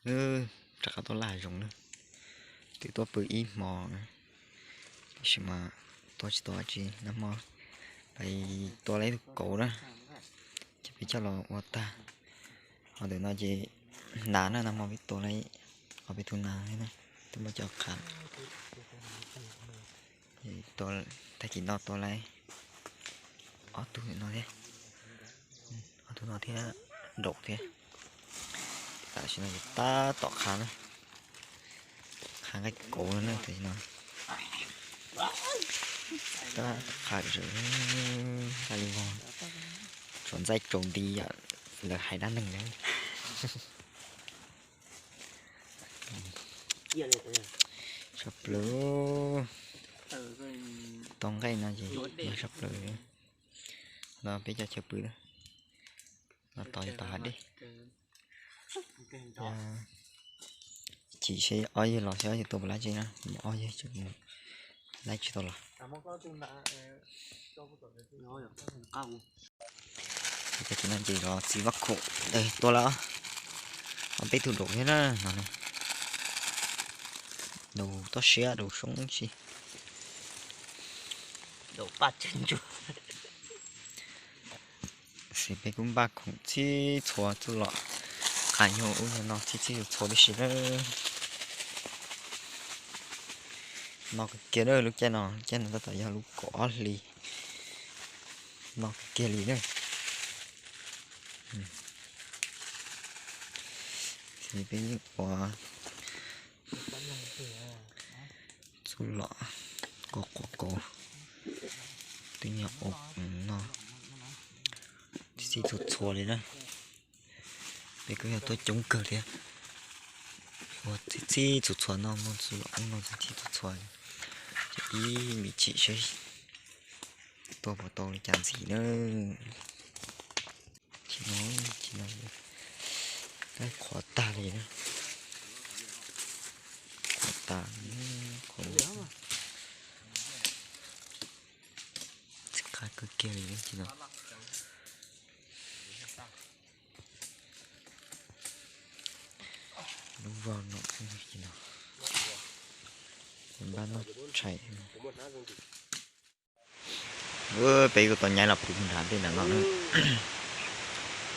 Wb rov qab tuaj laj hav zoov na, twb tuaj pw ib hmo na, tab sis mas tua tsis tau dab tsi. Nag hmo pais tua tau ib tug kauv na, ces peb coj los ua tag. Ho ntawm no ces nas na, nag hmo peb tua tau ob peb tug nas thiab na, twb muab coj qhav. Tag kis no tua tau ob tug no thiab, ob tug no thiab, nraum thiab. Tam sim no ces tab tom qhav na, qhav nqaij kauv no na, tam sim no tab tom qhav zom zaws li no, tsaus ntxaij tsaus nti yam lawv hais dab neeg na. Tshaj plaws, tau nqaij no ces tshaj plaws. No peb cov chaw pw na, no tos yog tom hav dej. Chim seb ob yawg los seb ob yawg tua puas laib tsev na, ob yawg tseem laib tsis tau los. Tam sim no ces los txiv vaj khaum tua lawm, ob peb tug daus thiab na no. Daus toj siab daus soob si. Xws peb kuj npaj khoom txhij txhua txuj lom, qhav nyuag ub nyuag no txhij txhua tib si na. No kiag na, lub caij no, lub caij no tab tom yog lub kaum ob hlis, no kiag li na. Peb yeej ua txuj lom kuj quav kauv, twb yog ua no txhij txhua txhua li na. Peb kuj yog tuaj coob kawg thiab, ua txhij txhua txhua no, muaj txuj lom ub no txhij txhua txhua, ces ib me chim seb tua puas tau li cas ntxiv na. Qhuav tag li, qhuav tag, qhuav txij qab kawg kiag li no. Lub voj no, npaj noj tshais. Peb kuj tau nyaiv los pw nram ntej nram no,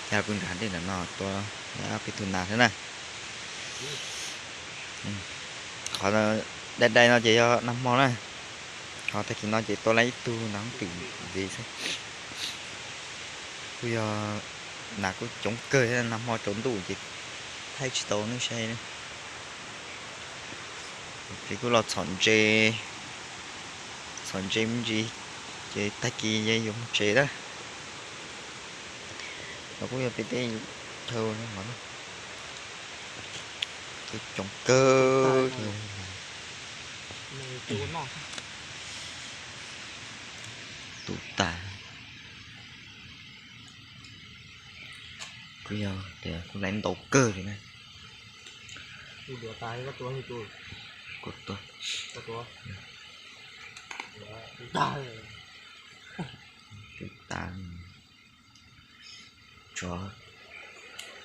nyaiv los pw nram ntej nram no tua peb tug nas thiab na. Qhov dai dai no ces yog nag hmo na, ho tag kis no ces tua tau ib tug nas hoob twm ntxiv xwb. Kuj yog nas kuj coob kawg thiab, nag hmo tsaus ntuj ces thaij tsis tau nej saib na. Peb kuj los txhom ntses, txhom ntses me ntsis, ces tag kis yuav mus tsev na. No kuj yog peb tej chaw, coob kawg, tu tas. Kuj yog tias kuj laib ntau kawg li na. Kuj tas,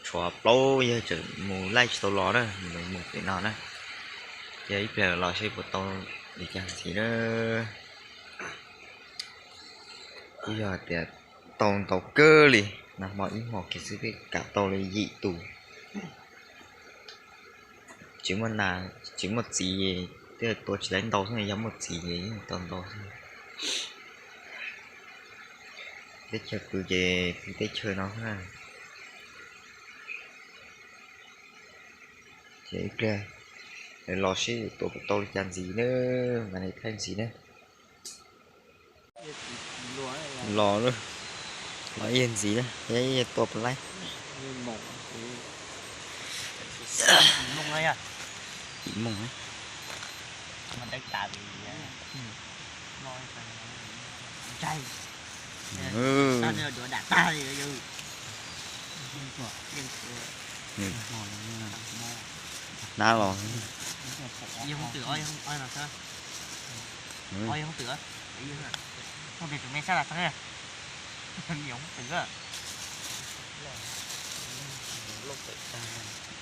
tshuav plaub yawg tseem mus laij tsis tau los na, mus pem no na. Ces ib pliag los seb puas tau li cas ntxiv na. Kuj yog tias tau ntau kawg li, nag hmo ib hmos kiag xwb peb kam tau li yim tus. Tsis muaj nas, tsis muaj txiv, tej tua tsis laib ntau xwb, yog muaj txiv ces yeej tau ntau xwb. Teb chaws pw ces pw teb chaws no xwb na. Ces ib pliag los seb tua puas tau li cas ntxiv na, mam li thaij ntxiv na. Los, los ib yawg ntxiv, ib yawg tua puas laib. Yim moos. Hnab los.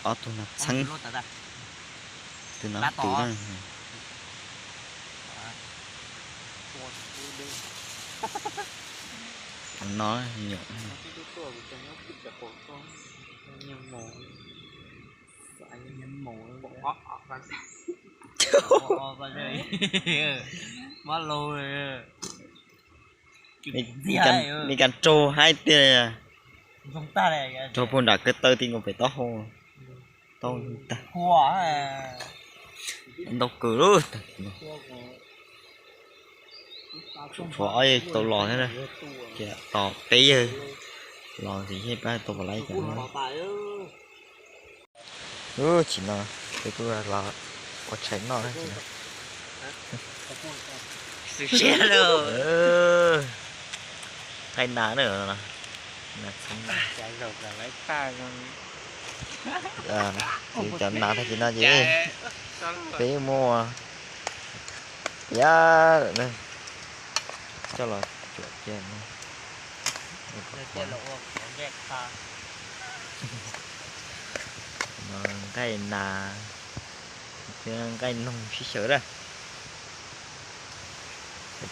Ob tug nas txheeb, tus nas twm na. No nyuam Mab laug, me kas raug haib tiag. Raug puag nram kwj taw ti nkaus pem taub hau, tau tag. Ntau kawg lub tag. Tshuav ob yawg tau los thiab na, ces tos peb yawg los ces yeej pab tau pom lawv cov no. Ub, tsis no, peb kuj los ua tshais noj na. Nqaij nas na, nas txheeb na. Ces cov nas tag kis no ces peb muab ua yam lawm na, coj los cuam cia. Nqaij nas, nqaij noog sib xyaw na.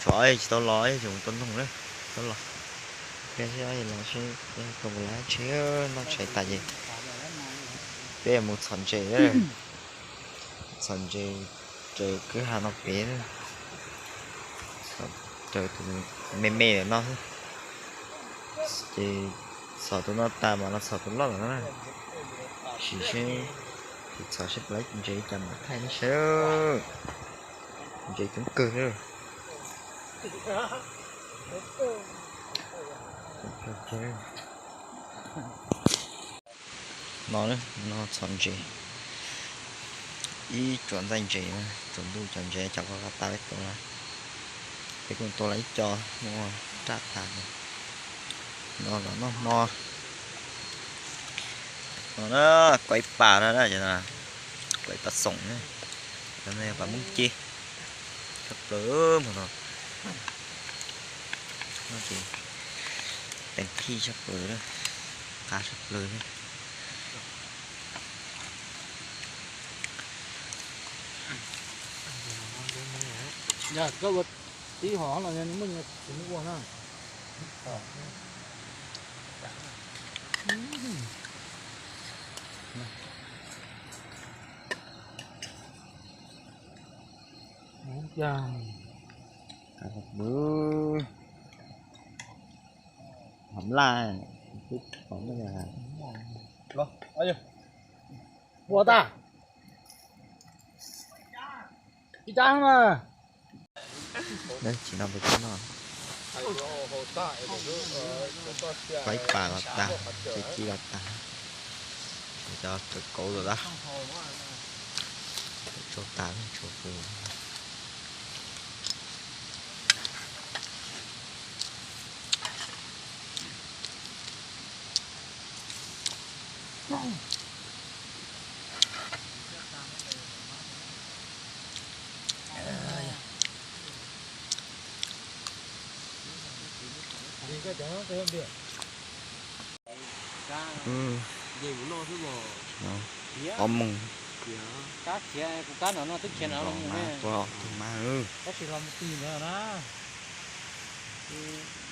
Tshuav tsis tau los, tseem tau noog na, tau los. Los tau lab tsheb noj tshais tas ces peb mus txhom ntses, txhom ntses raws kwj ha no pem, raws tus me me no xwb. Ces txhom tus no tas mas los txhom tus loj lawm na. Sim seb, txhom seb puas lab ntses cas mam thaij nej saib. Ntses coob kawg. No, no txhom ntses, ib tsuam ntxaij ntses, tsaus ntuj cov ntses cov ko tas peb tua lawm. Peb kuj tua lawm ib co muab raj tas. No los noj hmo. No na, kuaib pas na, kuaib pas xoom na. Cov no yog pas Hmoob Ceb, tshaj plaws hmo no. No ces teem khij tshaj plaws, qab tshaj plaws thiab. Koj ua tib hom los muaj ua na. Hom laj, hom laj. Ua tas ib rab na. Tsis no peb tsis noj. Kuaib pas los tag, ci ci los tag. Cov kawg kauv los tag. Tsau tas tsau pw. Ob moos. Kab khiav, kuv kab no no twb khiav no los mus ne. Tus mas, tab sis los mus tig ntawd na.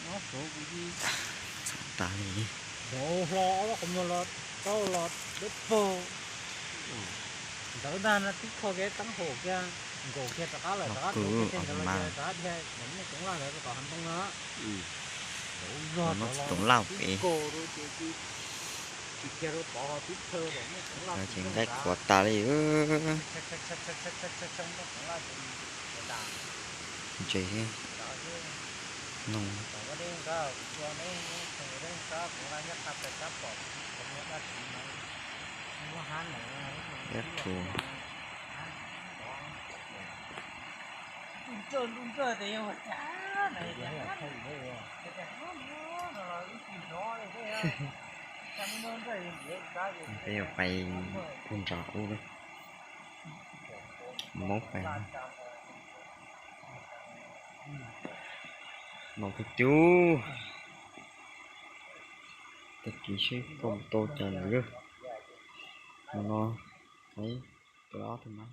Nyob suav kuv tsis tas li. Hlo ob lub qhov muag los tau los deb paug. Ntawd ntag no tib qho kev teeb haum kiag, nkaum kiag rov qab lawm, rov qab tuav kiag tej ntawd los yog rov qab dhia ntawm nej coob laj ntawd rau tom hav ntoo no. Zog coob laj pem. Tsis kiag rau tod ho tib chaw rau nej coob laj ces nqaij qhuav tas li. Ntses, noog. Dab rhuv. Peb yuav pais puag nram ub, Hmoob pais. No peb cub, tag kis seb koj mus tau cas lawm. No no, cov ob tug mab.